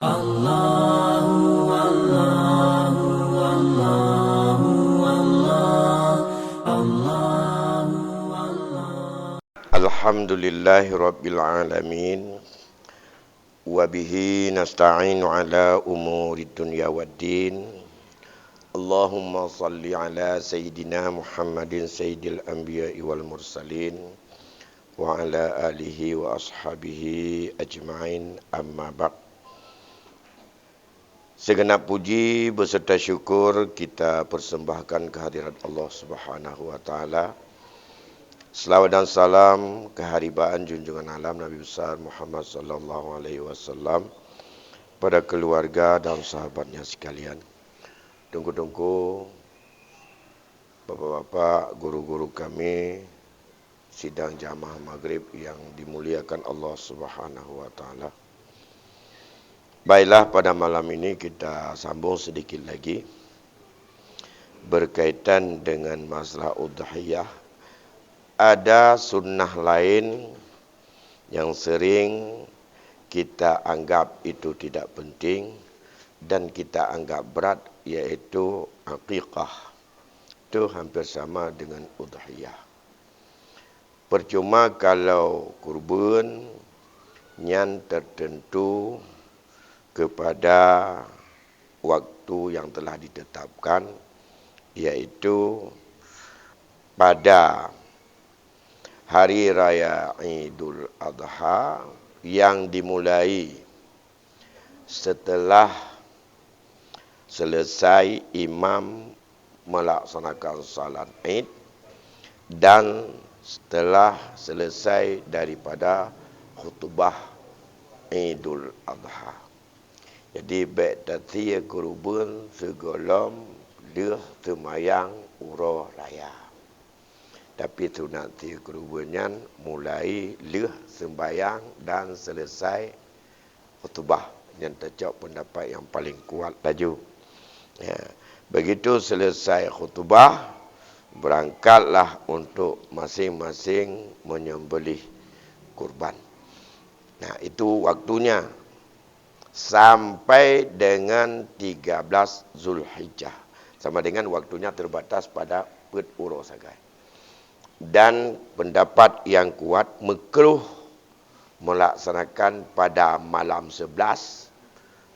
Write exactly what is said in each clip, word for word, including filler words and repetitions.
Allahu, Allahu, Allahu, Allah, Allahu, Allah. Alhamdulillahi Rabbil Alamin. Wa bihi nasta'inu ala umuri dunya waddin. Allahumma salli ala Sayyidina Muhammadin Sayyidil Anbiya'i wal Mursalin, wa ala alihi wa ashabihi ajma'in, amma ba'd. Segenap puji beserta syukur kita persembahkan kehadirat Allah Subhanahu wa Ta'ala. Selawat dan salam keharibaan junjungan alam Nabi Besar Muhammad sallallahu alaihi wasallam, pada keluarga dan sahabatnya sekalian. Teungku-teungku, bapak-bapak, guru-guru kami, sidang jamaah maghrib yang dimuliakan Allah Subhanahu wa Ta'ala. Baiklah, pada malam ini kita sambung sedikit lagi berkaitan dengan masalah udhiyah. Ada sunnah lain yang sering kita anggap itu tidak penting dan kita anggap berat, yaitu aqiqah. Itu hampir sama dengan udhiyah. Percuma kalau kurban nyan tertentu kepada waktu yang telah ditetapkan, yaitu pada Hari Raya Idul Adha yang dimulai setelah selesai imam melaksanakan salat Id dan setelah selesai daripada khutbah Idul Adha. Jadi, bèk tasie keureubeuen sigohlom lheueh seumayang uroe raya. Tapi sunat sie keureubeuen nyan mulai lheueh seumbayang dan selesai khutubah. Nyan teucok peundapat nyang paleng kuat laju. Ya, begitu selesai khutubah, berangkatlah untuk masing-masing menyembelih kurban. Nah, itu waktunya sampai dengan tiga belas Zulhijjah. Sama dengan waktunya terbatas pada peuet uroe sagai. Dan pendapat yang kuat, meukruh melaksanakan pada malam sebelas,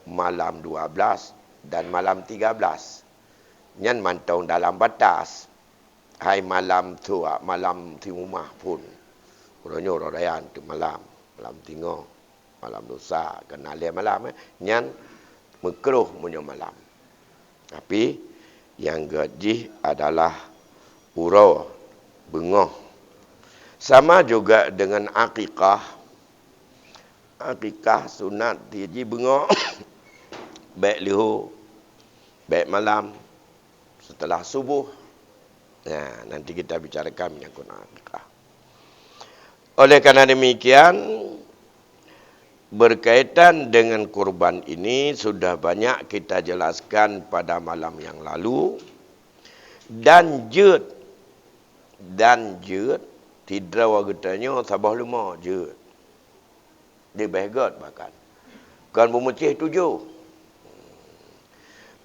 malam dua belas, dan malam tiga belas. Nyan mantong dalam batas. Hai malam tu, malam timumah pun. Uroe nyoe uroe raya teuh malam, malam tingoh, malam lusa, keunan lhèe malam, eh. Nyan meukruh meunyoe malam. Tapi, nyang gèt jih adalah uroe beungoh. Sama juga dengan akikah. Akikah sunat jih beungoh, bèk leuhô, bèk malam, setelah suboh. Nah, nanti kita bicarakan menyangkut akikah. Oleh karena demikian, berkaitan dengan kurban ini sudah banyak kita jelaskan pada malam yang lalu, dan jeuet, dan jeuet, sidroe geutanyoe saboh leumô jeuet. Leubeh gèt bahkan. Kon beumeucéh tujoh.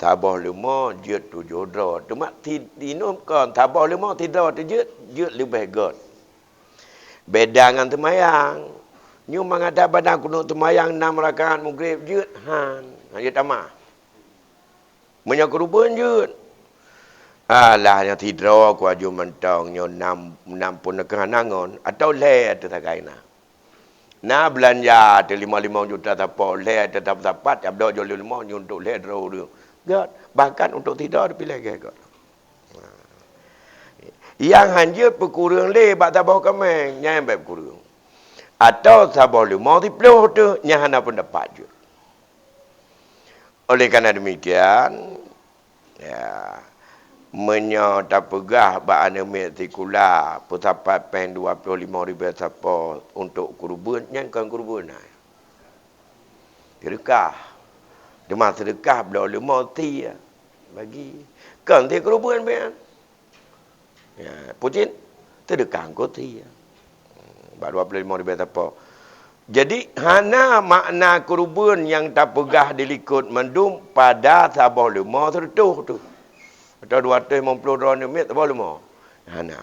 Saboh leumô jeuet tujoh droe. Teuma ti-, inong kon saboh leumô sidroe teujeuet, jeuet leubeh gèt. Beda ngon seumayang. Nyoe mangat that badan keuneuk seumayang nam rakaat meugreb jeuet, han. Han jeuet tamah. Meunyoe keureubeuen jeuet. Alah, nyoe sidroe ku aju mantong nyoe nam, nam peuneukah nangon, atawa lhèe ateueh sagai na. Na beulanja ateueh limong limong juta sapo, lhèe ateueh sapat, abdok jok lhèe limong nyoe untuk lhèe droe ureueng. Gèt, bahkan untuk sidroe pih lagèe gèt. Nyang han jeuet peukureueng lé bak saboh kaméng, nyan bèk peukureueng. Atawa saboh leumô siploh teuh, nyan hana peundapat jeuet. Oleh karena demikian, ya, meunyoe tapeugah bak aneuk miet sikula peusapat péng dua ploh limong ribèe sapo untuk keureubeuen, nyan kon keureubeuen hai. Seudeukah. Teuma seudeukah bloe leumô sie bagi. Kon sie keureubeuen pian. Ya, peue cit? Seudeukah eungkôt sie. Bak dua ploh limong ribèe sapo. Jadi, hana makna keureubeuen nyang tapeugah di likot mandum pada saboh leumo sireutôh tu. Atau dua ratus lima puluh droe nyoe miet saboh leumo. Hana.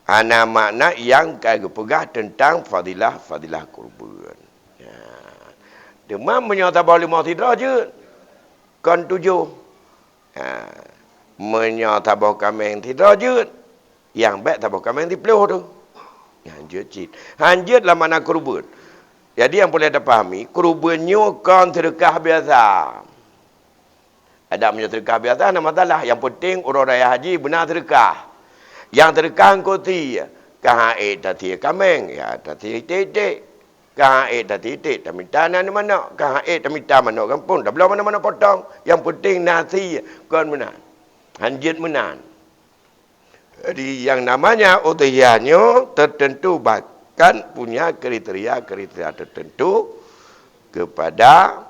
Hana makna nyang ka geupeugah teuntang fadilah-fadilah keureubeuen. Ya. Teuma meunyoe saboh leumo sidroe jeuet, kon tujoh. Ha, meunyoe saboh kaméng sidroe jeuet, nyang bèk saboh kaméng siplôh tu. Nyan jeuet cit. Han jeuet lam makna keureubeuen. Jadi, nyang peureulèe tapahami, keureubeuen nyoe kon seudeukah biasa. Adak meunyoe seudeukah biasa, hana masalah. Nyang peunteng, uroe raya haji beuna seudeukah. Nyang seudeukah eungkôt sie, ka han ék tasie kaméng, ya, tasie iték-iték. Ka han ék tasie iték, tamita nan manok. Ka han ék tamita manok gampông, tabloe manok-manok potong. Nyang peunteng na sie, kon meunan. Han jeuet meunan. Jadi, yang namanya udhiyah nyoe tertentu bahkan punya kriteria-kriteria tertentu kepada,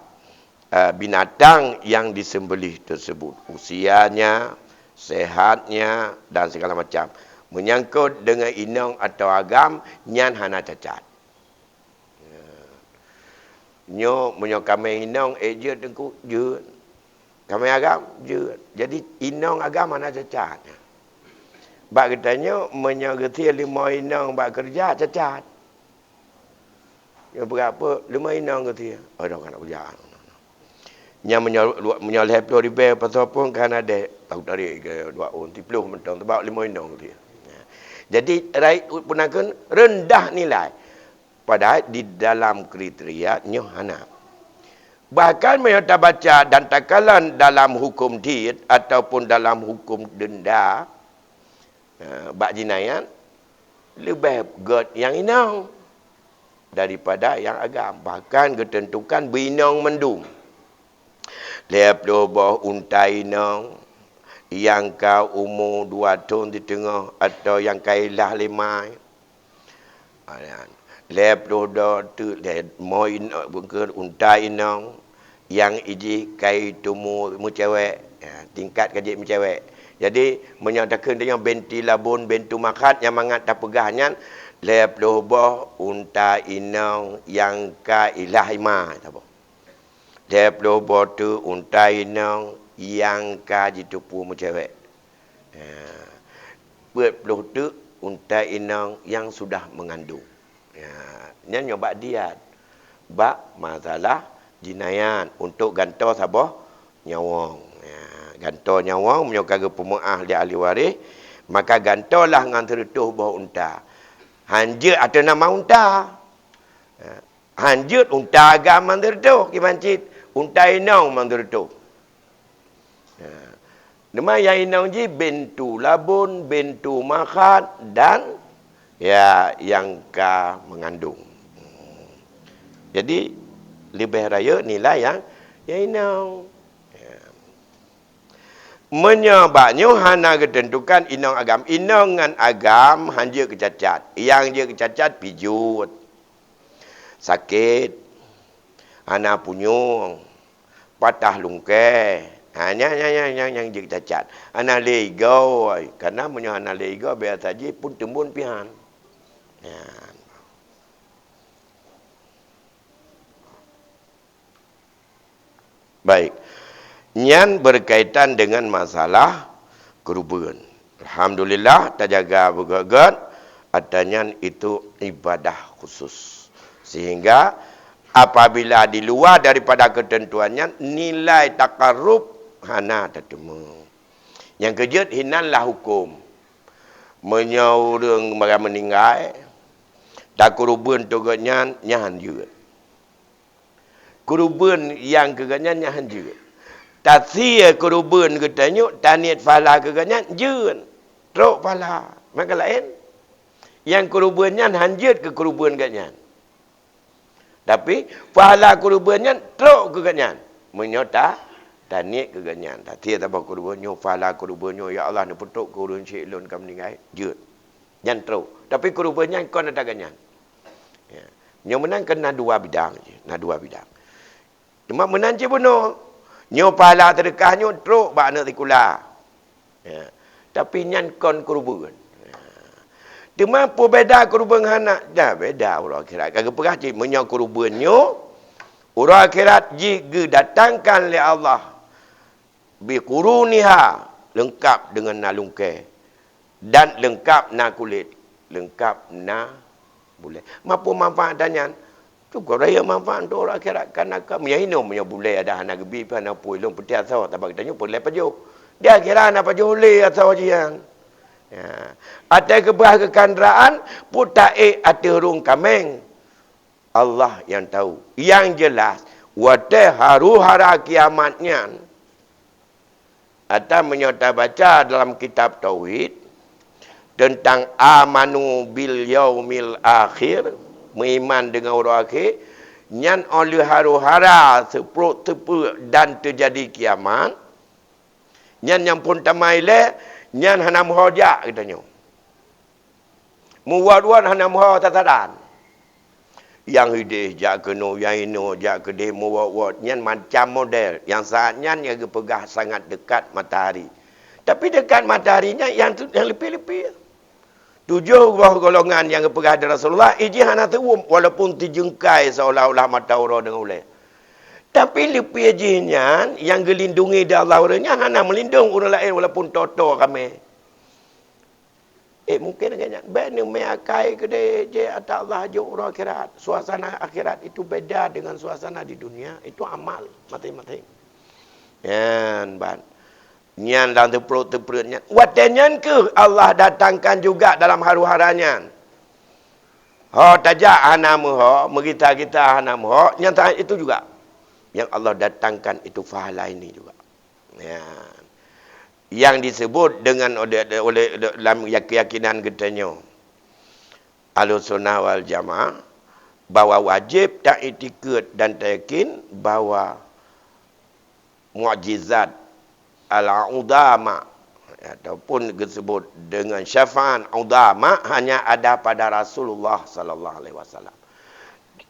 eh, binatang yang disembelih tersebut. Usianya, sehatnya, dan segala macam. Menyangkut dengan inong atau agam, nyan hana cacat. Nyoe, meunyoe kaméng inong ék jeuet teungku, jeuet. Kaméng agam, jeuet. Jadi, inong agam hana cacat. Bak geutanyoe, meunyoe geusie leumo inong bak keureuja, cacat. Nyoe peugah peue, leumo inong geusie. Oh, dah ka nak keureuja. Nyan meunyoe, meunyoe lhèe ploh ribèe pasoe phon ka hana deh, tahu tarék keu dua ôn, siplôh mantong, sabab leumo inong geusie. Jadi, rakyat peunakeun rendah nilai. Padahai di dalam kriteria nyoe hana. Bahkan meunyoe tabaca dan takalon dalam huköm diet ataupun dalam huköm denda, eh, bak jinayat, leubeh göt nyang inong daripada nyang agam. Bahkan geuteuntukan beuinong mandum. Lhèe ploh boh unta inong nyang ka umu dua thon siteungoh atawa nyang ka ilah lé mai. Ha, nyan. Lhèe ploh dua teuk lhèe mo in-, bungkön unta inong nyang ijih ka itumu meucewek. Ya, tingkat ka jeuet meucewek. Jadi, meunyoe takheun tanyoe binti labon, bintu makhat nyang mangat tapeugah nyan, lhèe ploh boh unta inong nyang ka ilah ima, saboh. Lhèe ploh boh teuk unta inong nyang ka jiteupu meucewek. Ya. Peuet ploh teuk unta inong nyang sudah meungandong. Ya. Nyan nyoe bak diat. Bak masalah jinayat untuk gantoe saboh nyawöng. Ya. Gantoe nyawöng meunyoe ka geupeumeu'ah lé ahli waréh, maka gantoe lah ngon sireutôh boh unta. Han jeuet ateueh nama unta. Ya. Han jeuet unta agam mandum reutôh, kiban cit unta inong mandum reutôh. Ya. Teuma nyang inong jih bintu labon, bintu makhat dan, ya, nyang ka meungandong. Jadi, leubeh rayeuk nilai nyang, nyang inong. Ya. Meunyoe bak nyoe hana geuteuntukan inong agam, inong ngon agam han jeuet keucacat. Nyang jeuet keucacat pijôt. Sakét, hana punyueng, patah lungkée. Ha, nyan, nyan, nyan, nyan, nyang jeuet cacat. Hana lé igoe, karna meunyoe hana lé igoe, biasa jih pun teumbon pihan. Nyan. Baik. Nyan berkaitan dengan masalah keureubeuen. Alhamdulillah, tajaga beugét-gét, ata nyan itu ibadah khusus. Sehingga apabila di luar daripada keuteuntuan nyan, nilai takarub hana tateumé. Nyang keujeuet hinan lah huköm. Meunyoe ureuëng meuninggai, takeureubeuen teuh gobnyan, nyan han jeuet. Keureubeuen nyang keu gobnyan nyan han jeuet. Tasie keureubeuen geutanyoe, taniet pahala keu gobnyan jeuet. Trok pahala. Maka laén, nyang keureubeuen nyan han jeuet keu keureubeuen gobnyan. Tapi, pahala keureubeuen nyan trok keu gobnyan. Meunyoe ta, taniet keu gobnyan. Tasie saboh keureubeuen nyoe, pahala keureubeuen nyoe, "Ya Allah, neupeutrok keu ureuëng syik lôn ka meuninggai." Jeuet. Nyan trok. Tapi keureubeuen nyan kon ata gobnyan. Ya. Nyoe meunan kan na dua bidang jih, na dua bidang. Teuma meunan cit bunoe. Nyoe pahala seudeukah nyoe trok bak aneuëk sikula. Ya. Tapi nyan kon keureubeuen. Ya. Teuma peue beda keureubeuen hana? Dah beda uroe akhirat. Ka geupeugah cit, meunyoe keureubeuen nyoe, uroe akhirat jih geudatangkan lé Allah biquruniha, leungkab deungon na lungkée, dan leungkab na kulét, leungkab na bulée. Mapeue manfaat tanyan? Cukup raya manfaat untuk uroe akhirat. Karena ka meunyoe hinoe, meunyoe bulée ada hana geubi, pih hana peue, lôn peuti asoe, sabab geutanyoe peureulée pajoh. Di akhirat hana pajoh lé asoe jih nyan. Ya. Até keubah keukandaraan, peuet taék ateueh rhueng kaméng. Allah nyang tahu. Nyang jeulaih, watée haru-hara kiamat nyan, Ata meunyoe tabaca dalam kitab tauhid teuntang amanu bil yaumil akhir, meuiman deungon uroe akhé, nyan óh lheueh haru-hara seuprot-seuprot dan teujadi kiamat, nyan nyang phon tamai lé, nyan hana meuho jak geutanyoe. Meuwot-wot hana meuho sasaran. Nyang idéh jak keunoe, nyang inoe jak keudéh, meuwot-wot. Nyan macam model. Nyang saat nyan nyang geupeugah sangat dekat matahari. Tapi dekat matahari nyan nyang tu, nyang leupie-leupie. Tujoh boh golongan nyang geupeugah di Rasulullah, ijih hana teuwuem walaupun sijeungkai seolah-olah mata uroe deungon ulée. Tapi leupie jih nyan, nyang geulindungi di Allah ureuëng nyan hana meulindong ureuëng laén walaupun toto ramé. Eh, mungkin lagée nyan. Bék neumé akai keudéh jih ata Allah jok uroe akhirat. Suasana akhirat itu beda dengan suasana di dunia. Itu amal masing-masing. Nyan ban. Nyan lam teuprot-teuprot nyan. Watée nyan keuh Allah datangkan juga dalam haru-hara nyan. Ho tajak hana meuho, meugita-gita hana meuho, nyan saat itu juga. Yang Allah datangkan itu pahala ini juga. Ya. Yang disebut dengan oleh, oleh, oleh dalam keyakinan geutanyoe Ahlussunnah wal Jamaah, bahwa wajib taiktikad dan tayakin bahwa mukjizat al-udama ataupun disebut dengan syafaat udama hanya ada pada Rasulullah sallallahu alaihi wasallam.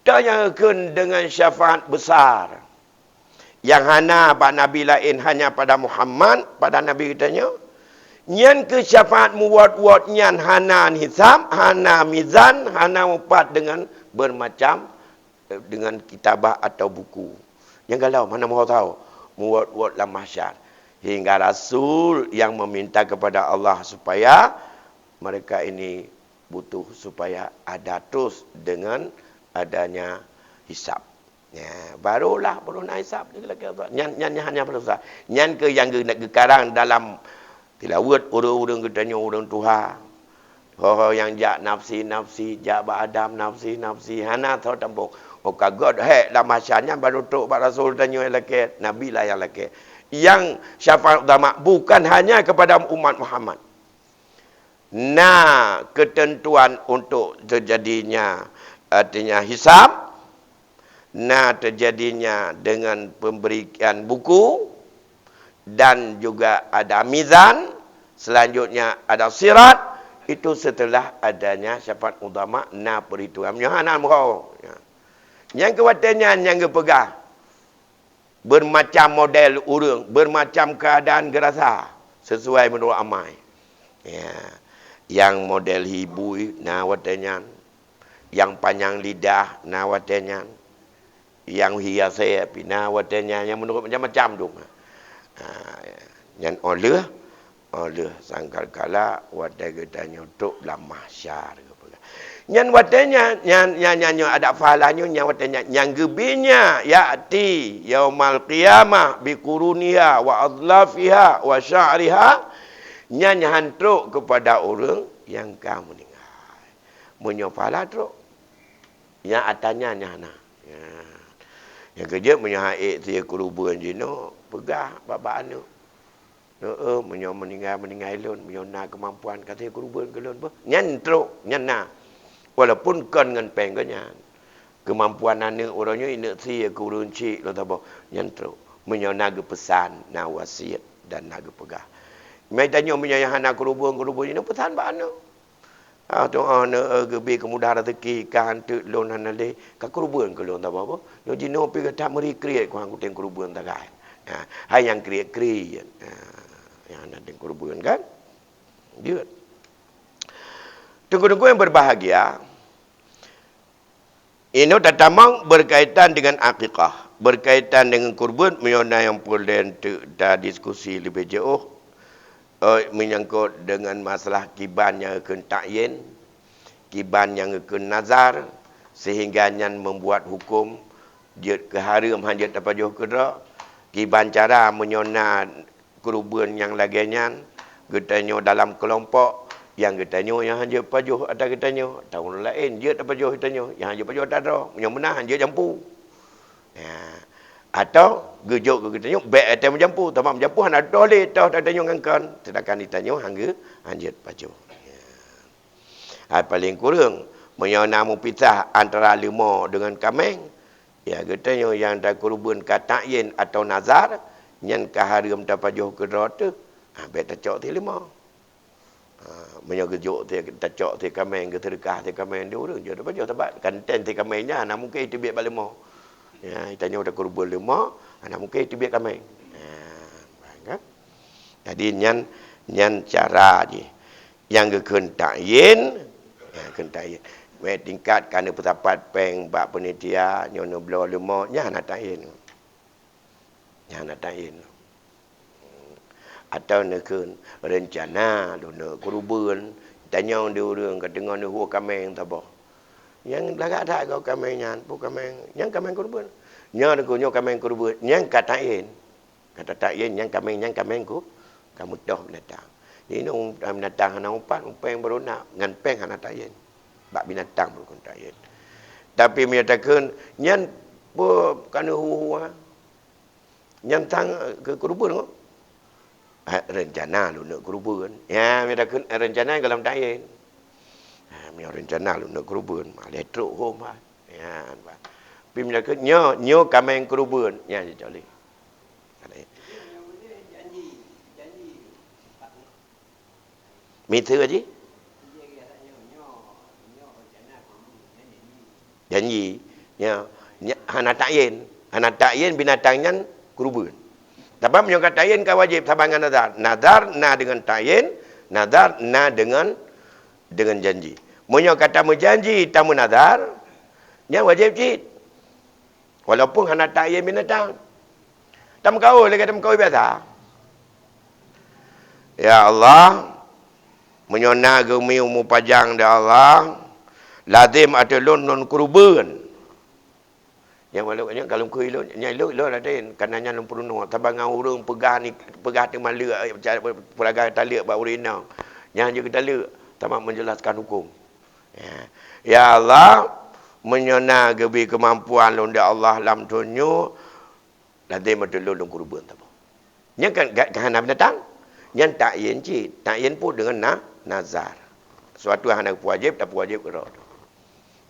Tanyakeun dengan syafaat besar. Nyang hana bak nabi laén, hanya pada Muhammad, pada nabi geutanyoe. Nyan keuh syafaat muwot-wot nyan hana hisab, hana mizan, hana mupat dengan bermacam, eh, dengan kitabah atau buku. Nyang galom hana meuho tao, muwot-wot lam mahsyar. Hingga rasul yang meminta kepada Allah supaya mereka ini butuh supaya ada terus dengan adanya hisab. Ya, barulah baru na hisab lagi Allah. Nyan, nyan, nyan hanya baru sah. Nyan keuh nyang geu-, geukarang dalam tilaweuet ureuëng-ureuëng geutanyoe ureuëng tuha. Ho-ho nyang jak nafsi-nafsi, jak bak Adam nafsi-nafsi, hana tho tampông. Oh ka göt hék lam mahsyar nyan baru trok bak rasul tanyoe nyang lakée, nabi lah nyang lakée. Nyang syafaat utama bukan hanya kepada umat Muhammad. Na ketentuan untuk terjadinya, artinya hisab, na terjadinya dengan pemberian buku, dan juga ada mizan, selanjutnya ada sirat, itu setelah adanya syafaat utama na perhitungan. Nyoe hana meuho. Ya. Nyang keu watée nyan nyang geupeugah. Bermacam model ureuëng, bermacam keadaan geurasa, sesuai menurut amai. Ya. Yang model hibui na watée nyan, yang panyang lidah na watée nyan, yang hiasée pih na watée nyan, yang menurut macam-macam tu. Ha, nyan óh lheueh Óh lheueh sangkakala watée geutanyoe trok lam mahsyar geupeugah. Nyan watée nyan, nyan, nyan, nyan, nyoe adak pahala nyoe, nyan watée nyan, nyang geubi nyan, ya'ti yaumal qiyamah bi quruniha wa adlafiha wa sya'riha, nyan han trok keupada ureuëng nyang ka meuninggai. Meunyoe pahala trok, nyang ata nyan nyang hana. Ya. Nyang keujeuet meunyoe han ék sie keureubeuen jinoe, peugah bak-bak aneuëk. Heeh, meunyoe meuninggai, meuninggai lôn, meunyoe na keumampuan, ka sie keureubeuen keu lôn beuh. Nyan trok, nyan na. Walaupun kon ngon péng geuh nyan. Keumampuan aneuëk uroe nyoe ineuk sie keu ureuëng chik lôn saboh, nyan trok. Meunyoe na geupeusan, na wasiet dan na geupeugah. Meutanyoe meunyoe nyang hana keureubeuen-keureubeuen jinoe peusan bak aneuëk. Ah, tu'oh neueu geubi keumudahan raseuki, ka hanteuk lôn hana lé, ka keureubeuen keu lôn saboh beuh. Lôn jinoe pih gata meuri kriet, kuang kutem keureubeuen sagai. Ha, hai nyang kriet-kriet. Ha, nyang hana tem keureubeuen kan? Jeuet. Teungku-teungku yang berbahagia, inoe tatamong berkaitan dengan akikah, berkaitan dengan kurban, meunyoe na nyang peureulée tadiskusi leubeh jiôh, eh, menyangkut dengan masalah kiban nyang geukheun takyin, kiban nyang geukheun nazar, sehingga nyan membuat hukum jeuet keu hareuem, hana jeuet tapajoh keudroe. Kiban cara meunyoe na keureubeuen nyang lagée nyan, geutanyoe dalam keulompok, nyang geutanyoe nyang hana jeuet pajoh atra geutanyoe, atawa ureuëng laén jeuet tapajoh geutanyoe, nyang hana jeuet pajoh atra droe, meunyoe meunan hana jeuet jampu. Ya. Atawa geujok keu geutanyoe bék watée meujampu, teuma meujampu hana toh lé toh atra geutanyoe ngon kon, seudangkan geutanyoe hana geu-, hana jeuet pajoh. Ya. Hai paleng kureueng, meunyoe na meupisah antara leumo deungon kaméng, ya, geutanyoe nyang takeureubeuen ka takyin atawa nazar, nyan ka hareuem tapajoh keudroe teuh, ha, bék tacok si leumo. Ha, meunyoe geujok si, tacok si kaméng, geuseudeukah si kaméng di ureuëng, jeuet tapajoh, sabab konten si kaméng nyan hana mungken teubiet bak leumo. Ya, geutanyoe takeureubeuen leumo, hana mungken teubiet kaméng. Ha, paham kan? Jadi nyan, nyan cara jih. Nyang geukheun takyin, nyang geukheun takyin. Meutingkat ka neupeusapat péng bak panitia, nyoe neubloe leumo, nyan hana takyin. Nyan hana takyin. Atawa neukheun reuncana lôn neuk keureubeuen, tanyong di ureuëng ka teungoh neuhue kaméng saboh. Nyang lagak that goe kaméng nyan, peue kaméng, nyang kaméng keureubeuen. Nyan nyoe kaméng keureubeuen, nyang ka takyin. Ka tatakyin nyang kaméng, nyang kaméng ku, ka meutoh binatang. Inoe binatang hana umpat, péng baru na, ngon péng hana takyin. Bak binatang baru kon takyin. Tapi meunyoe takheun, nyan peue ka neuhue-hue, nyan sang keu keureubeuen kok. Ha, reuncana lôn neuk keureubeuen. Ya, meunyoe takheun, eh, reuncana gohlom takyin. Ha, meunyoe reuncana lôn neuk keureubeuen, malèe trok hom ha. Ya, bah. Tapi meunyoe takheun, nyoe, nyoe kaméng keureubeuen. Ya, cocok lé. Miseue jih? Janji. Ya, nya, hana takyin. Hana takyin binatang nyan keureubeuen. Sabab meunyoe ka takyin ka wajéb saban ngon nazar. Nazar na deungon takyin, nazar na deungon, deungon janji. Meunyoe ka tameujanji, tameunazar, nyan wajéb cit. Walaupun hana takyin binatang. Tameukaôi lagée tameukaôi biasa. Ya Allah, meunyoe na geumi umu pajang, ya Allah, lazem ateueh lôn lôn keureubeuen. Nyang walau nyan ka lôn kheun lôn, nyan lôn, lôn raden, kana nyan lôn peurunoe, saban ngon ureuëng peugah ni, peugah teuma leuek, peulaga taleuek bak ureuëng inong. Nyan jeuet taleuek, sama menjelaskan hukum. Ya. Ya Allah, meunyoe na geubri keumampuan lôn, ya Allah, lam thon nyoe, lazem ateueh lôn lôn keureubeuen saboh. Nyan kan ga-, ka hana binatang. Nyan takyin cit. Takyin pun deungon na, nazar. Sesuatu hana peuwajéb, tapeuwajéb keudroe.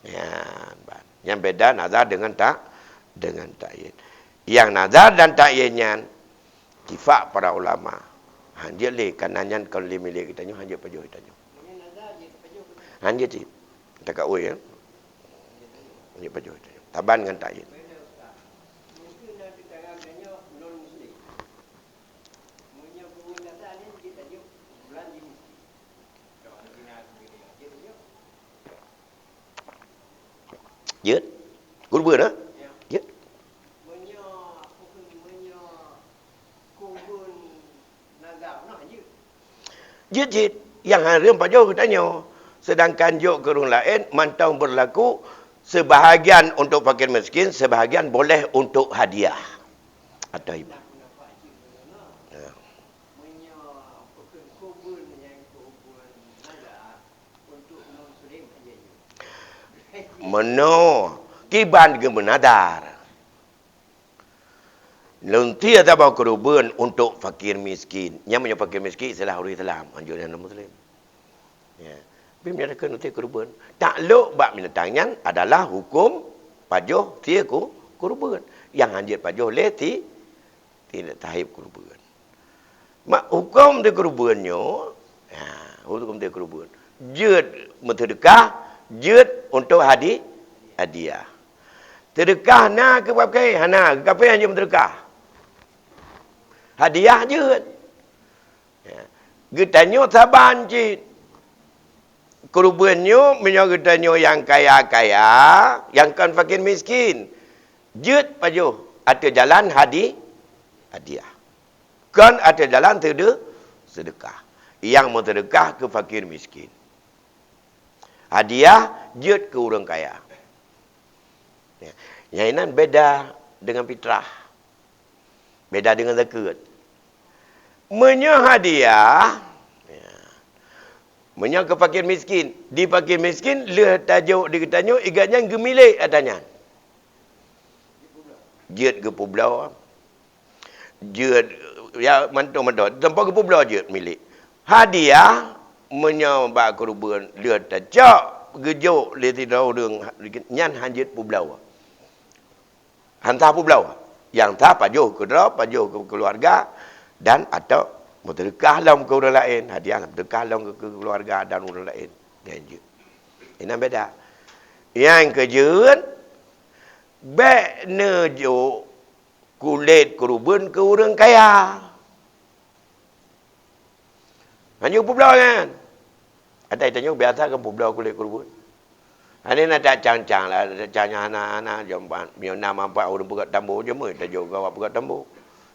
Nyan, ban. Nyan beda nazar deungon tak, deungon takyin. Nyang nazar dan takyin nyan, ittifak para ulama. Hanjeuet lé, kana nyan kon lé milék geutanyoe, hanjeuet pajoh geutanyoe. Hanjeuet cit. Takaôi, ya. Hanjeuet pajoh geutanyoe. Saban ngon takyin. Jeuet. Keureubeuen, ha? Jeuet. Jeuet cit. Nyang hareuem pajoh geutanyoe. Seudangkan jok keu ureuëng laén mantong beurlaku, seubahagian untuk fakir miskin, seubahagian boleh untuk hadiah atau hibah. Ya. Meunoe, kiban geumeunadar. Lôn tiep saboh keureubeuen untuk fakir miskin. Nyan meunyoe fakir miskin istilah ureuëng Islam, anjuran non muslim. Ya. Tapi meunyoe takheun tiep keureubeuen, taklok bak binatang nyan adalah huköm pajoh tiep ku-, keureubeuen. Nyang hanjeuet pajoh lé ti-, tidak sahib keureubeuen. Mak huköm di keureubeuen nyoe, ha, huköm di keureubeuen. Jeuet meuseudeukah, jeuet untuk hadi-, hadiah. Seudeukah na keu kafé, hana, keu kafé hanjeuet meuseudeukah. Hadiah jeuet. Ya. Geutanyoe saban cit. Keureubeuen nyoe, meunyoe geutanyoe nyang kaya-kaya, nyang kon fakir miskin, jeuet pajoh ateueh jalan hadi-, hadiah. Kon ateueh jalan seude-, seudeukah. Nyang meuseudeukah keu fakir miskin. Hadiah jeuet keu ureuëng kaya. Ya. Nyang inan beda deungon fitrah. Beda deungon zakeuet. Meunyoe hadiah, ya. Meunyoe keu fakir miskin, di fakir miskin lheueh tajok di geutanyoe, i gobnyan geumilék ata nyan. Jeuet geupubloe. Jeuet, ya, mantong-mantong. Tanpa geupubloe jeuet milék. Hadiah, meunyoe bak keureubeuen lheueh tacok, geujok lé sidroe ureuëng, nyan hana jeuet publoe. Hana sah publoe. Nyang sah pajoh keu droe, pajoh keu keuluwarga, dan atau meuseudeukah lom keu ureuëng laén. Hadiah meuseudeukah lom keu, keu keuluwarga dan ureuëng laén. Nyan jeuet. Inan beda. Nyang keujeuet, bék neujok kulét keureubeuen keu ureuëng kaya. Hana publoe nyan. Atai tanyoe biasa kan publoe kulét keureubeuen. Hana na tacang-cang lah, tacang hana-hana jom ban. Meunyoe na manfaat ureuëng peugöt tambo, jeuet tajok keu awak peugöt tambo.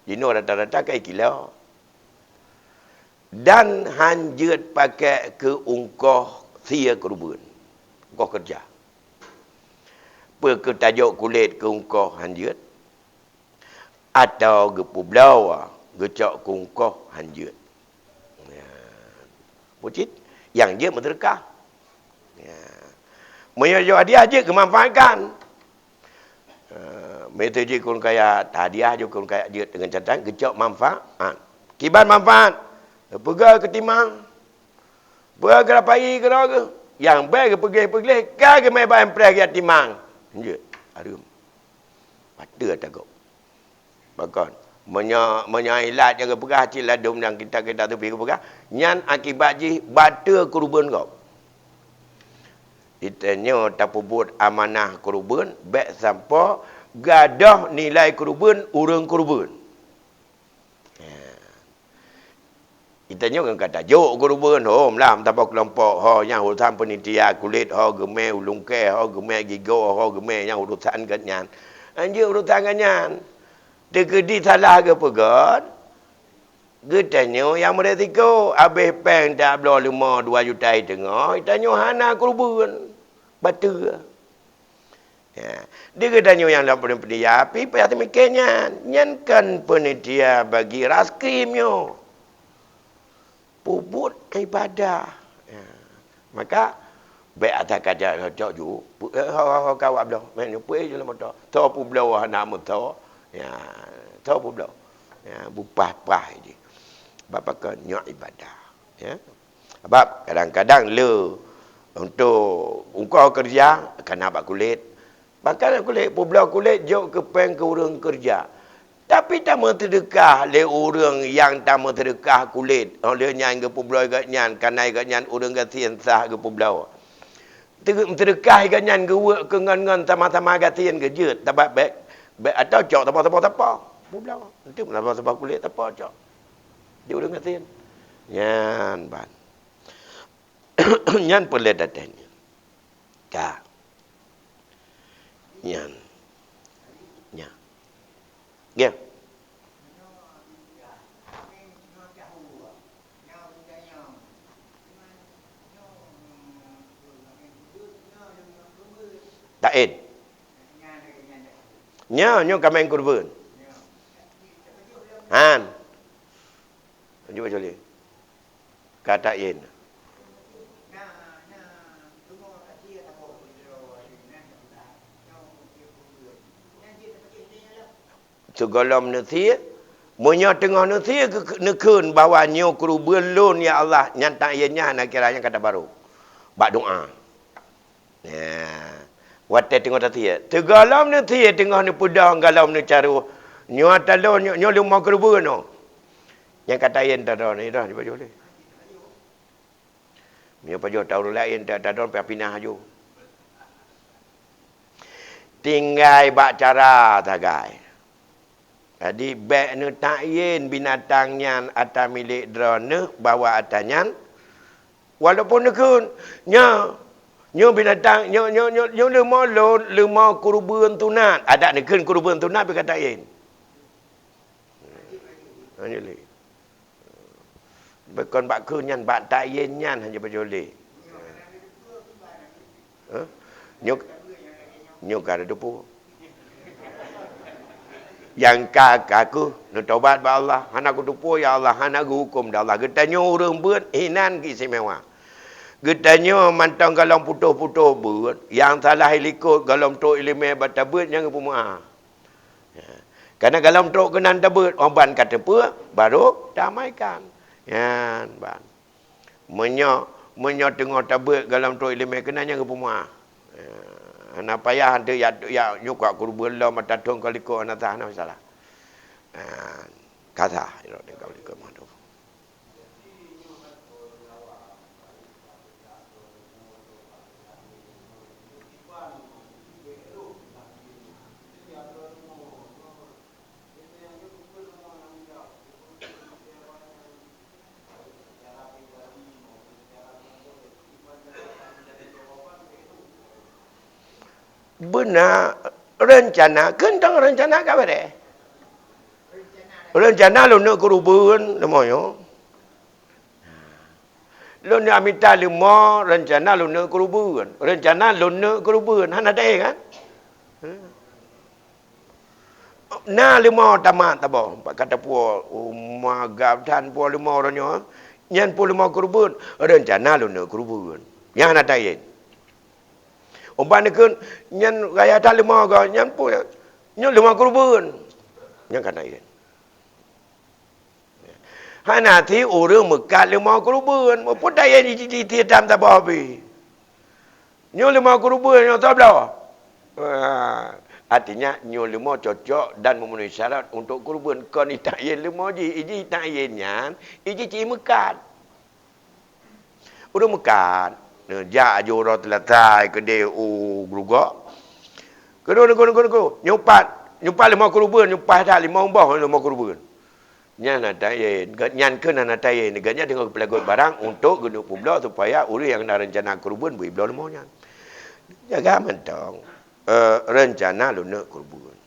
Jinoe rata-rata kai kilo. Dan hana jeuet pakai keu ungkoh sie keureubeuen. Ungkoh keureuja. Peu kheueh tajok kulét keu ungkoh hana jeuet? Atawa geupubloe, geucok keu ungkoh hana jeuet. Ya. Bucit, nyang jeuet meuseudeukah. Ya. Meunyoe jok hadiah jeuet geumanfaatkan. Eh, meunyoe jeuet keu ureuëng kaya, hadiah jok keu ureuëng kaya jeuet deungon catatan geucok manfaat. Kiban manfaat? Peugah keu timang. Peugah keu rapai keudroe geuh. Nyang bék geupeugléh-peugléh, ka geumé bak impreh geuh timang. Jeuet, hareuem. Bateue ata gob. Pakon? Meunyoe, meunyoe ilat nyang geupeugah cit ladôm nyang kitab-kitab sufi geupeugah, nyan akibat jih bateue keureubeuen gob. Geutanyoe tapeubuet amanah keureubeuen, bék sampoe gadôh nilai keureubeuen ureuëng keureubeuen. Ya. Geutanyoe ngon ka tajok keureubeuen, hom lah, meusaboh keulompok, ho nyang urusan peunitia kulét, ho geumé ulôn kée, ho geumé gigoe, ho geumé nyang urusan gobnyan. Anjeuk urusan gobnyan. Teukeudi salah geupeugöt, geutanyoe nyang meuresiko, abéh péng tabloe leumo dua juta i teungoh, geutanyoe hana keureubeuen. Bateue. Ya. Di geutanyoe nyang lam peunitia, pih payah teumikée nyan. Nyan kon peunitia bagi raskrim nyoe. Peubuet ibadah. Ya. Maka, bék ata kaja cok ju, pu-, eh, ho, ho, ho, kawak bloe, meunan pue ju lam moto. Tho publoe hana meuto. Ya, tho publoe. Ya, bupah-pah jih. Bak pakon nyoe ibadah. Ya. Sabab kadang-kadang le untuk ungkoh keureuja ka na bak kulét. Bahkan kulét, publoe kulét jok keu péng keu ureuëng keureuja. Tapi tameuseudeukah lé ureuëng nyang tameuseudeukah kulét, óh lheueh nyan geupubloe gobnyan, kanai gobnyan ureuëng gasien sah geupubloe. Teu-, meuseudeukah gobnyan geuweuek keu ngon-ngon sama-sama gasien geujeuet, sabab bék, bék atau cok saboh-saboh sapo. Publoe. Enteuk saboh-saboh kulét sapo cok. Di ureuëng gasien. Nyan ban. Nyan peureulée tatem nyan. Ka. Nyan. Nyan. Ya. Taén. Nyoe, nyoe kaméng keureubeuen. Han. Lanjut baca lé. Ka taén. Sigohlom neusie, meunyoe teungoh neusie keu-, neukheun bahwa nyoe keureubeuen lôn, ya Allah, nyan taén nyan nakira nyang ka tabarô. Bak doá. Nah, watée teungoh tasie, sigohlom neusie teungoh neupeudong gohlom neucaroh, nyoe ata lôn, nyoe, nyoe leumo keureubeuen nyoe. Nyang ka taén tadon, dah dibaca lé. Meunyoe pajoh taureueng laén, ta-, tadon pih pinah aju. Tinggai bak cara sagai. Jadi, bék neutaén binatang nyan ata milék droeneuh, bahwa ata nyan Walaupun neukheun, nyoe, nyoe binatang, nyoe, nyoe, nyoe, nyoe leumo lôn, leumo keureubeuen sunat. Adak neukheun keureubeuen sunat pih ka taén. Hana lé. Bukon bak kheun nyan, bak taén nyan hana pajoh lé. Hah? Nyoe, nyoe ka teupeue. Nyang ka, ka keuh neutobat bak Allah, hana kuteupeu, ya Allah, hana geuhuköm di Allah. Geutanyoe ureuëng beuet hinan istimewa. Geutanyoe mantong golom putôh-putôh beuet, nyang salah ilikot golom trok ileumé bak tabeuet nyang geupeumeu'ah. Ya. Karena golom trok keunan tabeuet, oh ban ka teupeue, baru taamaikan. Nyan ban. Meunyoe, meunyoe teungoh tabeuet golom trok ileumé keunan nyang geupeumeu'ah. Ya. Hana payah hantu ya, ya nyukak keureubeuen lom mata thon ka likot hana sah, hana masalah. Ha, ka sah, ya, ka likot mata. Beuna reuncana, keuntang reuncana ka beureh. Reuncana lôn neuk keureubeuen, leumo nyoe. Lôn neuk mita leumo, reuncana lôn neuk keureubeuen. Reuncana lôn neuk keureubeuen, hana daya kan? Na leumo tamat saboh, pat ka tapuwoe, uma gab that puwoe leumo uroe nyoe, nyan puwoe leumo keureubeuen, reuncana lôn neuk keureubeuen. Nyan hana taén. Ubat neukheun, nyan raya that leumo goe, nyan puwoe, nyoe leumo keureubeuen. Nyan ka taén. Hana ti ureuëng meukat leumo keureubeuen, meupun taén jih, jih, jih, tam saboh pih. Nyoe leumo keureubeuen, nyoe tabloe. Ah, artinya, nyoe leumo cocok dan memenuhi syarat untuk keureubeuen. Kon itaén leumo jih, ijih itaén nyan, ijih cit meukat. Ureuëng meukat, jak aju uroe teulatah keudeh u geurugok. Keudeh, keudeh, keudeh, keudeh. Nyoe pat, nyoe pat leumo keureubeuen, nyoe pat that leumo boh leumo keureubeuen. Nyan hana taén, nyan keuh hana taén. Gobnyan teungoh geupeulegot barang untuk geuneuk peubloe supaya ureuëng nyang na reuncana keureubeuen beu ibloe leumo nyan. Jaga mantong, eh, reuncana lôn neuk keureubeuen.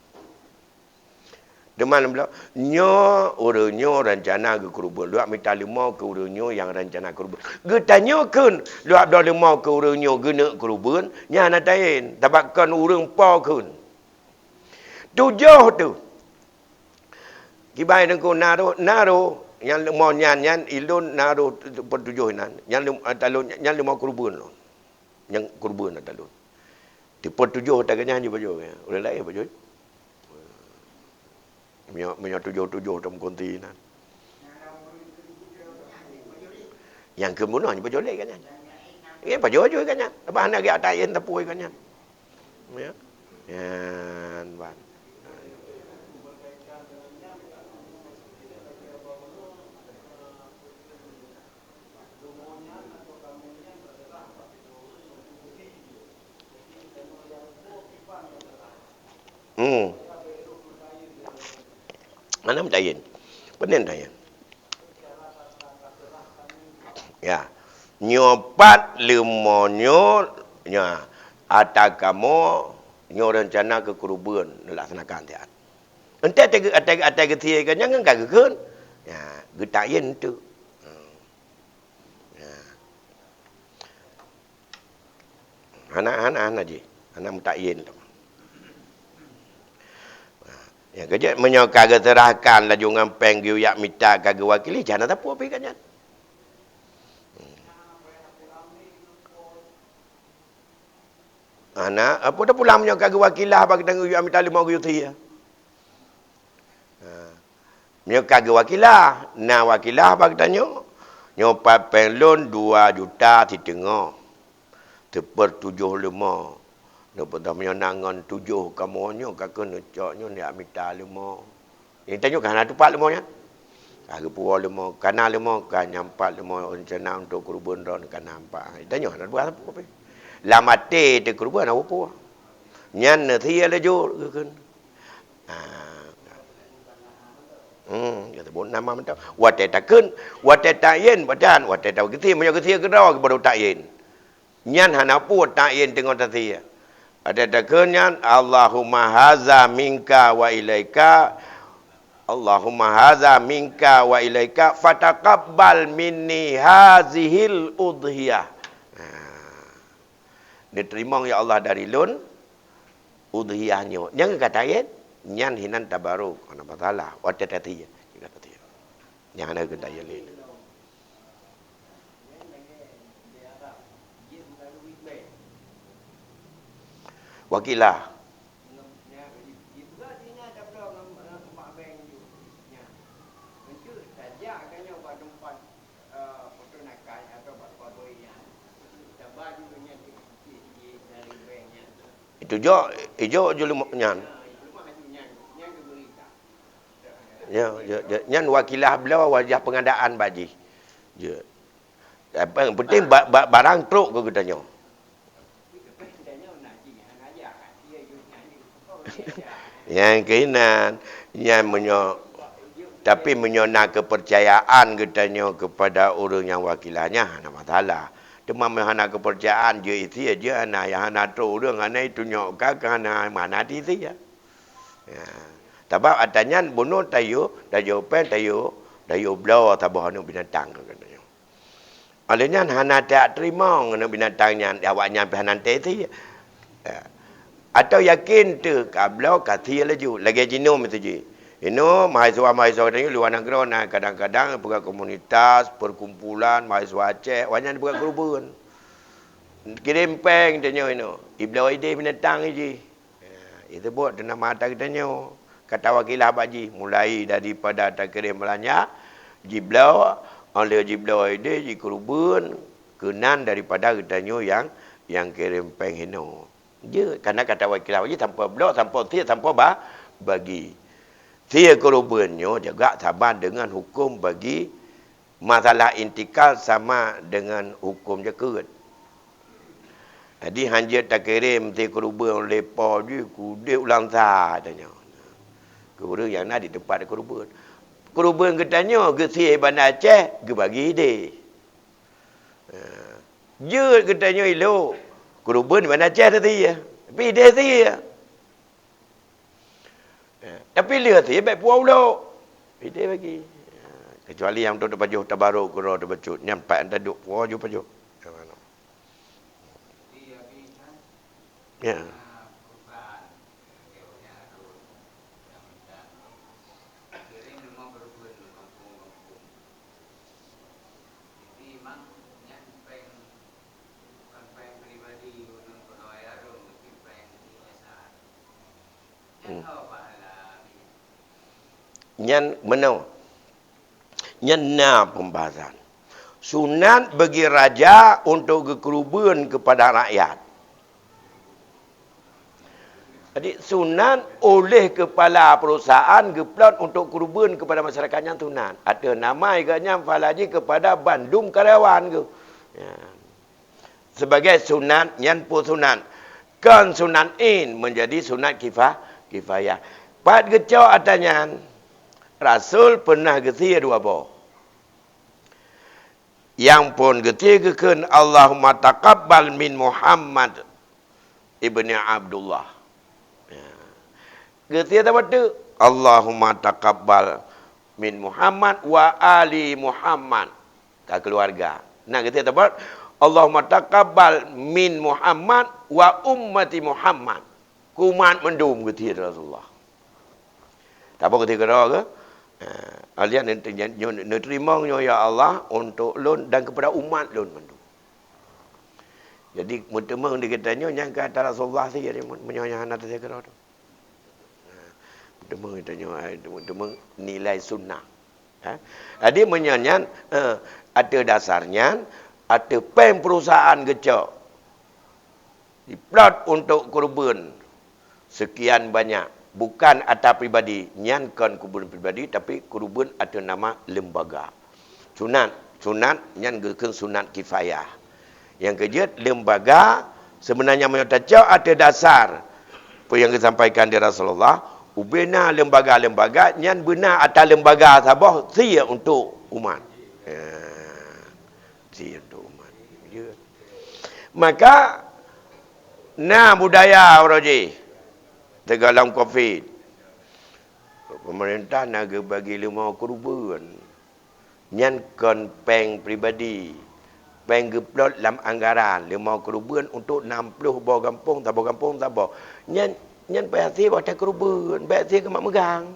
Teuma lôn bloe, nyoe ureuëng nyoe reuncana geukeureubeuen. Luwat mita leumo keu ureuëng nyoe nyang reuncana keureubeuen. Geutanyoe kheun, luwat bloe leumo keu ureuëng nyoe geuneuk keureubeuen, nyan hana taén. Sabab kon ureuëng po kheun. Tujoh teuh. Kiban Teungku na roh, na roh, nyang leumo nyan, nyan ilôn na roh teupeutujoh inan. Nyan leumo, ata lôn, nyan leumo keureubeuen lôn. Nyang keureubeuen ata lôn. Teupeutujoh ata geuh nyan jipajoh, ureuëng laén pajoh. Meunyoe, meunyoe tujoh-tujoh teumeukunti inan. Nyang keu bunoe jipajoh lé geuh nyan. Nyan pajoh-joh geuh nyan. Leubeh hana geujak taén tapui geuh nyan. Ya. Nyan ban. Hmm. Hana meutaén. Peue neutaén? Ya. Nyoe pat leumo nyoe, nya, ata kamoe, nyoe reuncana keu keureubeuen neulaksanakan siat. Enteuk ata geu-, ata, ata geusie geuh nyan ngon ka geukheun. Ya, geutaén teuk. Hmm. Ya. Hana, hana, hana jih. Hana meutaén teuma. Ya, keujeuet meunyoe ka geuseurahkan laju ngon péng geuyue jak mita ka geuwakili, jih hana sapeue pih geuh nyan. Hana, apa dah pulang meunyoe ka geuwakilah bak geutanyoe geuyue jak mita leumo geuyue sie. Ha. Meunyoe ka geuwakilah, na wakilah bak geutanyoe, nyoe pat péng lôn dua juta siteungoh, teupeutujoh leumo. Neupeugah meunyoe na ngon tujoh kamoe nyoe ka keuh neucok nyoe neujak mita leumo. Nyang tanyoe ka hana teupat leumo nyan. Ka geupuwoe leumo, ka na leumo, ka nyan pat leumo reuncana untuk keureubeuen droen ka na pat. Nyang tanyoe hana teupat sapeue pih. Lam até teukeureubeuen hana peue-peue. Nyan neusie laju geukheun. Ah. Hmm, gitu. Buet nama mantong. Watée takheun, watée ta'yin, watée, watée ta-, geusie, meunyoe geusie keudroe baru ta'yin. Nyan hana peue ta'yin teungoh tasie. Watée takheun nyan, "Allahumma haza minka wa ilaika, Allahumma haza minka wa ilaika, fataqabbal minni hazihil udhiyah." Ha. Neuteurimong, ya Allah, dari lôn udhiyah nyoe. Nyang ka ta'yin, nyan hinan tabaruk, hana masalah. Watée tasie, nyang ka tasie. Nyang hana keu ta'yin lé. Wakilah. Itu jok, ijok jeulimok nyan. Ya, ya, ya. Nyan wakilah bloe wajah pengadaan bak jih. Ya. Apa yang penting ba-, ba-, barang trok keu geutanyoe. Nyang keunan, nyan meunyoe, tapi meunyoe na kepercayaan geutanyoe kepada ureuëng nyang wakilah nyan, hana masalah. Teuma meunyoe hana kepercayaan, jeuet isie, jeuet hana, nyang hana trok ureuëng, hana itunyok ka, ka hana, hana isie. Ya. Sabab ata nyan bunoe tayue, tayue péng, tayue, tayue bloe saboh aneuëk binatang keu geutanyoe. Oleh nyan hana tajak teurimong aneuëk binatang nyan, awaknyan pih hana teusie. Ya. Atawa yakin teuh ka bloe ka sie laju, lagée jinoe meuseujid. Inoe mahasiswa-mahasiswa geutanyoe luwa nanggroe na kadang-kadang peugah komunitas, perkumpulan mahasiswa Aceh, awaknyan peugah keureubeuen. Kirém péng tanyoe inoe, ibloe idéh binatang jih. Ya, itu buet teuh nama ata geutanyoe. Ka tawakilah bak jih, mulai daripada takirém beulanja, jibloe, óh lheueh jibloe idéh, jikeureubeuen, keunan daripada geutanyoe nyang, nyang kirém péng hinoe. Jeuet, kana ka tawakilah bak jih sampoe bloe, sampoe sie, sampoe ba-, bagi. Sie keureubeuen nyoe juga sama dengan huköm bagi Masalah intikal sama dengan huköm jakeuet. Jadi, hanjeuet takirém sie keureubeuen lé po jih keu udeb u Langsa tanyoe. Keu ureuëng nyang na di teumpat keureubeuen. Keureubeuen geutanyoe geusie Banda Aceh, geubagi idéh. Ha. Jeuet geutanyoe ilok, keureubeuen Banda Aceh teusie, tapi idéh sie. Ya, tapi lheueh sie bék puwoe ulok. Idéh bagi. Ya, kecuali nyang untuk teupajoh tabarok keudroe teubacut, nyan pat nyang taduek puwoe ju pajoh. Ya. Hmm. Nyan meunoe. Nyan na pembahasan. Sunat bagi raja untuk geukeureubeuen kepada rakyat. Jadi, sunat oleh kepala perusahaan geuplot untuk keureubeuen kepada masyarakat, nyan sunat. Ateueh nama geuh nyan pahala jih kepada bandum karyawan geuh. Ya. Sebagai sunat, nyan peue sunat. Kon sunat ain, menjadi sunat kifa-, kifayah. Pat geucok ata nyan, Rasul pernah geusie dua boh. Nyang phon geusie geukheun, "Allahumma taqabbal min Muhammad ibni Abdullah." Ya. Geusie saboh teuk, "Allahumma taqabbal min Muhammad wa ali Muhammad." Ka keuluwarga. Na geusie saboh, "Allahumma taqabbal min Muhammad wa ummati Muhammad." Keu umat mandum geusie Rasulullah. Saboh geusie keudroe geuh? Ha, alheuh nyan, nyan, nyan, neuteurimong nyoe, ya Allah, untuk lôn dan kepada umat lôn mandum. Jadi, meuteumeung di geutanyoe nyang ka ata Rasulullah sie, jadi, meunyoe nyang hana teusie keudroe tu. Ha, meuteumeung geutanyoe, hai, meuteumeung nilai sunnah. Ha? Jadi, meunyoe nyan, eh, ateueh dasar nyan, ateueh péng perusahaan geucok, diplot untuk keureubeuen sekian banyak. Bukan ata pribadi, nyan kon keureubeuen pribadi, tapi keureubeuen ateueh nama lembaga. Sunat, sunat nyan geukheun sunat kifayah. Nyang keujeuet, lembaga, sebenarnya meunyoe tacok ateueh dasar peue nyang geusampaikan di Rasulullah, Ubena lembaga-lembaga nyan beuna ata lembaga saboh sie untuk umat. Ya. Sie untuk umat. Ya. Maka na budaya uroe jih teugalam covid. Pemerintah na geubagi lima keureubeuen. Nyan kon péng pribadi. Péng geuplot lam anggaran lima keureubeuen untuk nam ploh boh gampông, saboh gampông saboh. Nyan, nyan payah sie watée keureubeuen, bék sie keumat meugang.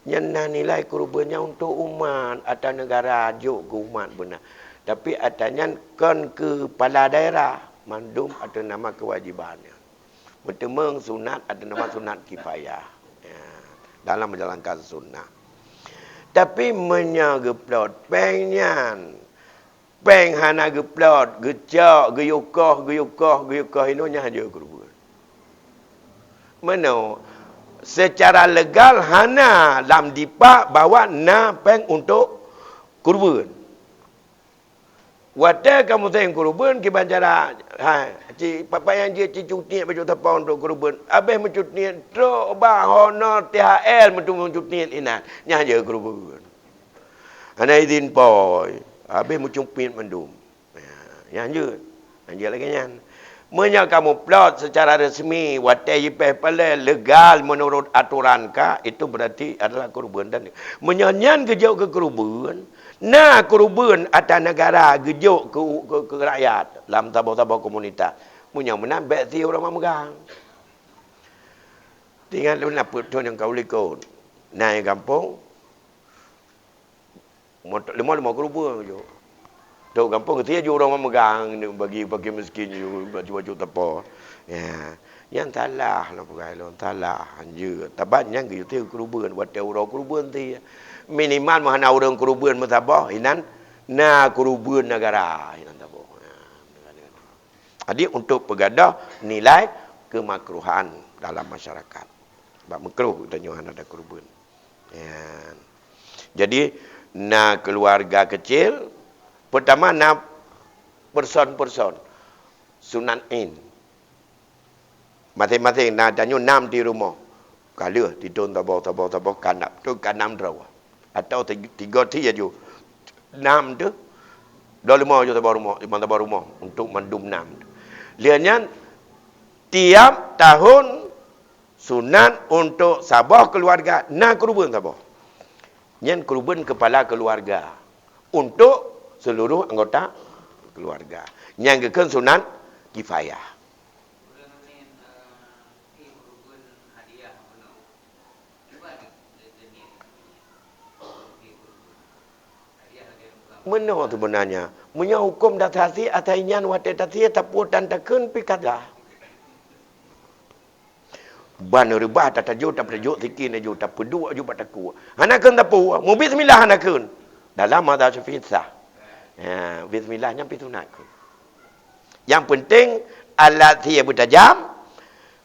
Nyan na nilai keureubeuen nyan untuk umat, ata negara jok keu umat beuna. Tapi ata nyan kon keu kepala daerah, mandum ateueh nama kewajiban nyan. Meuteumeung sunat ateueh nama sunat kifayah. Ya, dalam menjalankan sunnah. Tapi meunyoe geuplot péng nyan, péng hana geuplot, geucok, geuyue koh, geuyue koh, geuyue koh, inoe nyan hanjeuet keureubeuen. Meunoe, secara legal hana lam dipak bahwa na péng untuk keureubeuen. Watée ka musém keureubeuen kiban cara, hai, ci, pat-pat nyang jeuet ci cutiet bacut sapo untuk keureubeuen. Abéh meucutiet trok bak honor T H R meutu meucutiet inan. Nyan jeuet keureubeuen. Hana idin poi. Abéh meucupiet mandum. Ya, nyan jeuet. Nyan jeuet lagée nyan. Meunyoe kamoe plot secara resmi, watée jipéh palée legal menurut aturan ka, itu berarti adalah keureubeuen dan meunyoe nyan geujok keu keureubeuen, na keureubeuen ata negara geujok keu, keu, keu rakyat lam saboh-saboh komunitas. Meunyoe meunan bék sie ureuëng meugang. Tingat lôn na peuet thon nyang ka u likot. Na i gampông, Mot-, lima, lima keureubeuen ju. Trok gampông geusie ju ureuëng meugang, bagi fakir miskin ju, baju-baju teupeu. Ya. Nyan salah lah peugah lôn, salah. Hanjeuet. Taban nyan geusie keureubeuen, watée uroe keureubeuen sie. Minimal meuhana ureuëng keureubeuen meusaboh, inan na keureubeuen negara, inan saboh. Ya. Jadi untuk peugadôh nilai keumakruhan dalam masyarakat. Sebab makruh geutanyoe hana ada keureubeuen. Ya. Jadi, na keuluwarga keucil, peutama na person-person, sunat in. Maséng-maséng na tanyoe nam di rumoh. Ka lheueh titôn saboh, saboh, saboh, ka nam, tu ka nam droe. Atau ti-, tiga ti aju. Nam tu, dua lima aju saboh rumoh, lima saboh rumoh untuk mandum nam tu. Lheueh nyan, tiap tahun sunat untuk saboh keuluwarga na keureubeuen saboh. Nyan keureubeuen kepala keuluwarga untuk seluruh anggota keuluwarga. Nyan geukheun sunat kifayah. Meunoe seubeunanya, meunyoe huköm dasar sie asai nyan watée tasie tapuwoe tan takheun pih ka sah. Ban reubah tatajoh, tapeutajoh sikin aju, tapeuduek aju bak takue. Hana kheun tapuwoe, meubismillah hana kheun. Dalam mazhab Syafi'i sah. Ya, bismillah nyan pih sunat kheun. Nyang peunteng alat sie beutajam,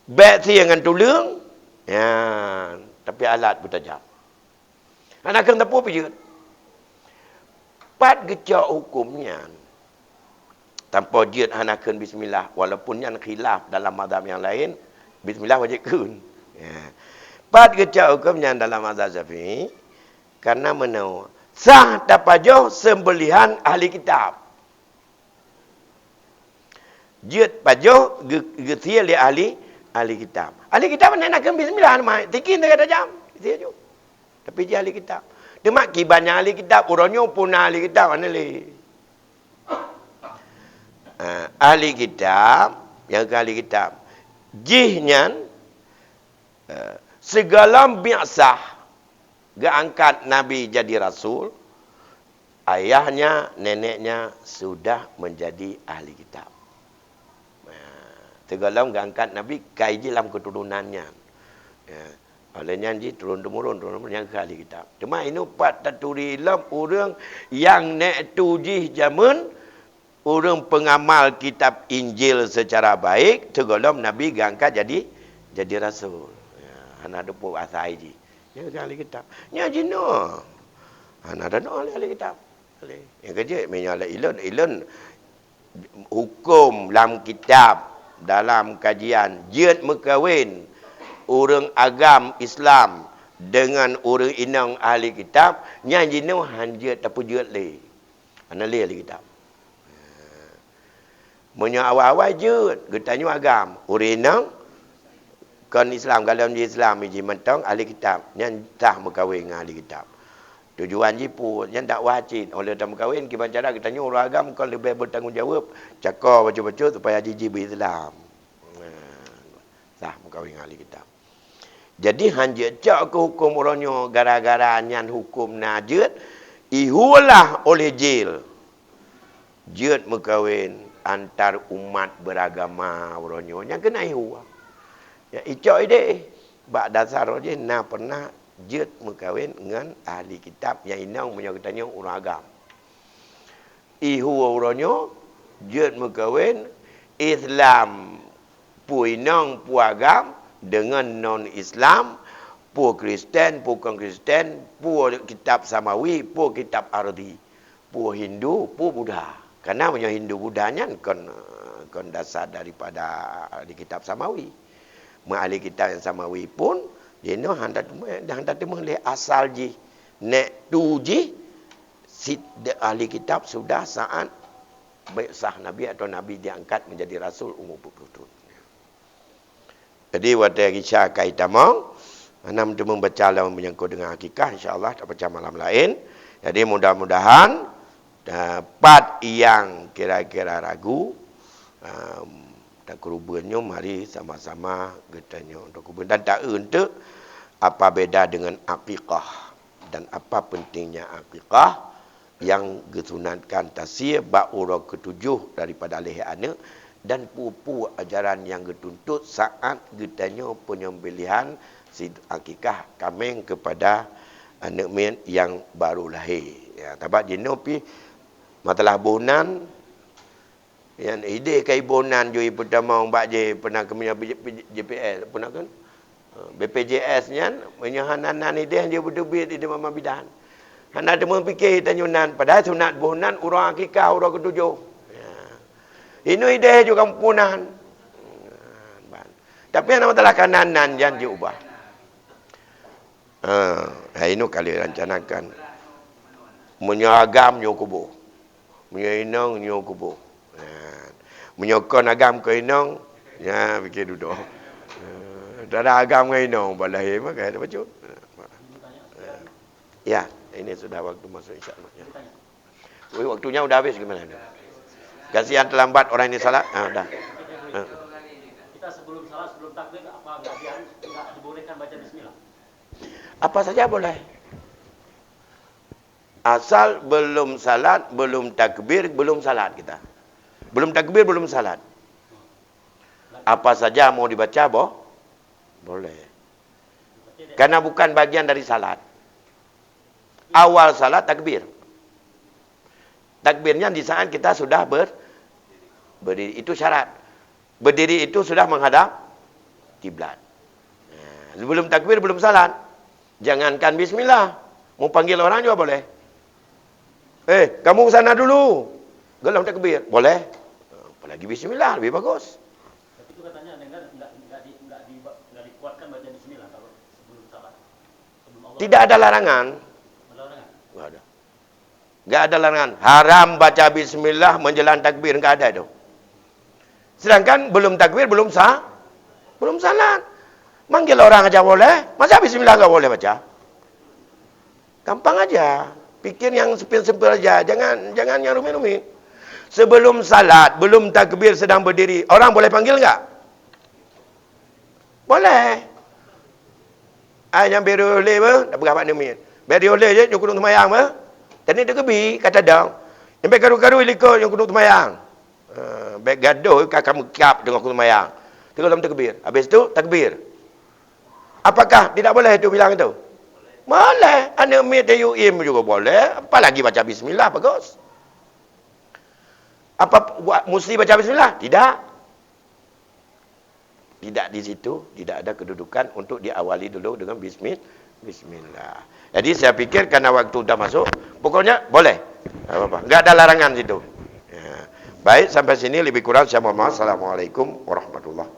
bék sie ngon tuleueng. Ya, tapi alat beutajam. Hana kheun sapeue pih jeuet. Pat geucok huköm nyan. Tanpa jeuet hana kheun bismillah, walaupun nyan khilaf dalam mazhab nyang laén, bismillah wajéb kheun. Ya. Pat geucok huköm nyan dalam mazhab Syafi'i, karena meunoe sah tapajoh seumbeulihan ahli kitab. Jeuet pajoh geu-, geusie lé ahli, ahli kitab. Ahli kitab hana kheun bismillah, hana mai. Sikin tajam, sie ju. Tapi jih ahli kitab. Teuma kiban nyang ahli kitab, uroe nyoe pun na ahli kitab, hana lé. Ah, ahli kitab, nyang keu ahli kitab. Jih nyan, Eh, sigohlom biasah geuangkat Nabi jadi rasul, ayahnya, neneknya sudah menjadi ahli kitab. Eh, sigohlom geuangkat Nabi, kai jih lam keuturonan nyan. Eh, oleh nyan jih turun-temurun, turun-temurun nyang keu ahli kitab. Cuma inoe pat taturi lom ureuëng nyang nek tu jih jameun, ureuëng peungamal kitab Injil seucara baik, sigohlom Nabi geuangkat jadi, jadi rasul. Ya, hana teupeu asai jih. Nyan ahli kitab. Nyan jinoe. Hana tanoh lé ahli kitab. Nyang keujeuet meunyoe lé ilôn, ilôn huköm lam kitab, dalam kajian, jeuet meukawen, ureuëng agam Islam deungon ureuëng inong ahli kitab, nyan jinoe hanjeuet tapeujeuet lé. Hana lé ahli kitab. Meunyoe awai-awai jeuet, geutanyoe agam, ureuëng inong kon Islam, galom jih Islam, jih mantong ahli kitab, nyan sah meukawen ngon ahli kitab. Tujuan jih peue? Nyan dakwah cit. Óh lheueh tameukawen, kiban cara geutanyoe ureuëng agam kon leubeh beutanggong jaweueb, cako bacut-bacut supaya jih jibeu Islam. Nah, sah meukawen ngon ahli kitab. Jadi, hanjeuet cok keu huköm uroe nyoe gara-gara nyan huköm na jeuet, ihue lah oleh jil. Jeuet meukawen antar umat beragama uroe nyoe, nyan keuneuk ihue. Nyan icok ideh, bak dasar uroe jih na pernah jeuet meukawen ngon ahli kitab nyang inong meunyoe geutanyoe ureuëng agam. Ihue uroe nyoe jeuet meukawen Islam peue inong peue agam deungon non-Islam, peue Kristen, peue kon Kristen, peue kitab samawi, peue kitab ardi, peue Hindu, peue Buddha. Karena meunyoe Hindu Buddha nyan kon, kon dasar daripada di kitab samawi. Meu ahli kitab nyang samawi pun, jinoe hana teumé, hana teumé lé asal jih, nek tu jih, si-, ahli kitab sudah saat bi'sah Nabi atau Nabi diangkat menjadi rasul umur empat puluh tahun. Jadi, watée Isya ka itamong, hana meuteumé baca lom menyangkut dengan akikah, insya Allah tabaca malam laén. Jadi, mudah-mudahan, eh, pat nyang kira-kira ragu, em, takeureubeuen nyoe mari sama-sama geutanyoe takeureubeuen dan taeu eunteuk apa beda dengan akikah dan apa pentingnya akikah nyang geusunatkan tasie bak uroe keutujoh daripada lahé aneuëk, dan peue-peue ajaran nyang geutuntot saat geutanyoe penyembelihan si akikah kaméng kepada aneuëk miet nyang baru lahé. Ya, sabab jinoe pih masalah boh nan, nyan ideh ka iboh nan jih peutamong bak jih peunakeue meunyoe J P S, peunakeue, eh, B P J S nyan, meunyoe hana nan ideh jih beuteubiet ideh mama bidan. Hana teumé pike tanyoe nan, padahai sunat boh nan uroe akikah uroe keutujoh. Ya. Inoe ideh juga meupunan. Tapi hana masalah ka nan, nan jan jiubah. Ha, hai inoe ka lheueh rancanakan. Meunyoe agam nyoe kuboh. Meunyoe inong nyoe kuboh. Ha. Meunyoe kon agam kon inong, nya pike dudoe. Ha, dara agam ngon inong, bah lahé mah ka ada bacut. Ya, ini sudah waktu masuk Isya. Ya. Wih, waktunya udah habis gimana ini? Kasihan terlambat orang ini salat. Ah, udah. Ah. Kita sebelum salat, sebelum takbir, apa nggak di-, nggak dibolehkan baca bismillah? Apa saja boleh. Asal belum salat, belum takbir, belum salat kita. Belum takbir, belum salat. Apa saja mau dibaca, boh? Boleh. Karena bukan bagian dari salat. Awal salat takbir. Takbirnya di saat kita sudah ber-, berdiri. Itu syarat. Berdiri itu sudah menghadap kiblat. Nah, sebelum takbir, belum salat. Jangankan bismillah. Mau panggil orang juga boleh. "Eh, kamu ke sana dulu." Golom takbir. Boleh. Apalagi bismillah, lebih bagus. Tapi itu katanya dengan nggak, nggak di-, nggak di-, nggak dikuatkan baca bismillah kalau sebelum salat. Sebelum Allah. Tidak ada larangan. Ada larangan? Nggak ada. Nggak ada larangan. Haram baca bismillah menjelang takbir. Nggak ada itu. Sedangkan belum takbir, belum sa-, belum salat. Manggil orang aja boleh. Masa bismillah nggak boleh baca? Gampang aja. Pikir yang simpel-simpel aja. Jangan, jangan yang rumit-rumit. Sebelum salat, belum takbir, sedang berdiri, orang boleh panggil nggak? Boleh. Ai nyang beri oleh beh, dak peugah bak neumit. Beri oleh je, nyoe keuneuk seumayang beh. Tani teukebi, kata dong. Nyang bek karu-karu ilikot, nyoe keuneuk seumayang. Ha, bek gadoh ka kamu kiap teungoh keuneuk seumayang. Teungoh lom takbir. Habis tu, takbir. Apakah tidak boleh itu bilang itu? Boleh. Aneuk miet tayue im juga boleh. Apalagi baca bismillah, bagus. Apa wa-, mesti baca bismillah? Tidak. Tidak di situ, tidak ada kedudukan untuk diawali dulu dengan bismi-, bismillah. Jadi saya pikir karena waktu dah masuk, pokoknya boleh. Tak apa-apa. Nggak ada larangan situ. Ya. Baik, sampai sini lebih kurang saya mohon maaf. Assalamualaikum warahmatullahi